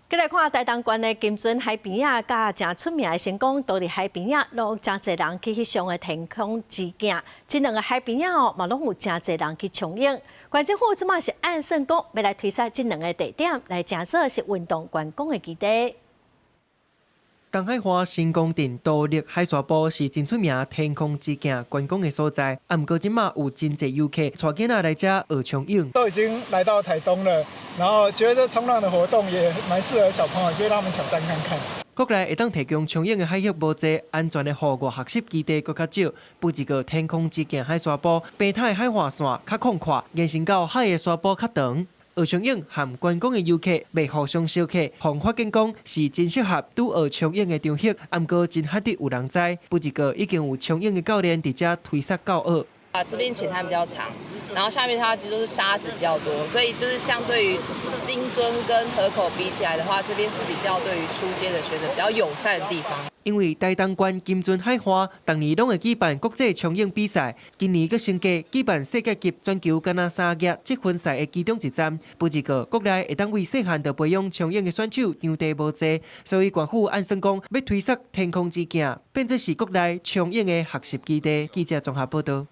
閣來看台東縣的金樽海邊仔，佮誠出名的成功都佇海邊仔，攏有誠濟人去翕相的天空之鏡。這兩个海邊仔哦，嘛攏有誠濟人去衝泳。縣政府這馬是按算講，欲來推捒這兩个地點來成做是運動觀光的基地。東海岸成功鎮都歷海沙埔是真出名天空之鏡觀光的所在，啊，毋過這馬有真濟遊客帶囡仔來遮學衝泳。都已經來到台東了，然後覺得衝浪的活動也蠻適合小朋友，就讓他們挑戰看看。國內會當提供衝泳的海域無濟，安全的戶外學習基地閣較少。不過天空之鏡海沙埔，平坦的海岸線較廣闊，延伸到海的沙埔較長。學衝泳和觀光的遊客袂互相相克，予發現講是真適合拄學衝泳的場域。毋過真罕得有人知，不過已經有衝泳的教練佇遮推捒教學。啊，這邊淺灘比較長，然後下面它其實都是沙子比較多，所以就是相對於金樽跟河口比起來的話，這邊是比較對於初階的學者比較友善的地方。因為台東縣金樽海岸逐年攏會舉辦國際衝泳比賽，今年閣升格舉辦世界級全球敢若三額積分賽的其中一站。不過國內會當為細漢就培養衝泳的選手場地無濟，所以縣府按算講欲推捒天空之鏡，變做是國內衝泳的學習基地。記者綜合報道。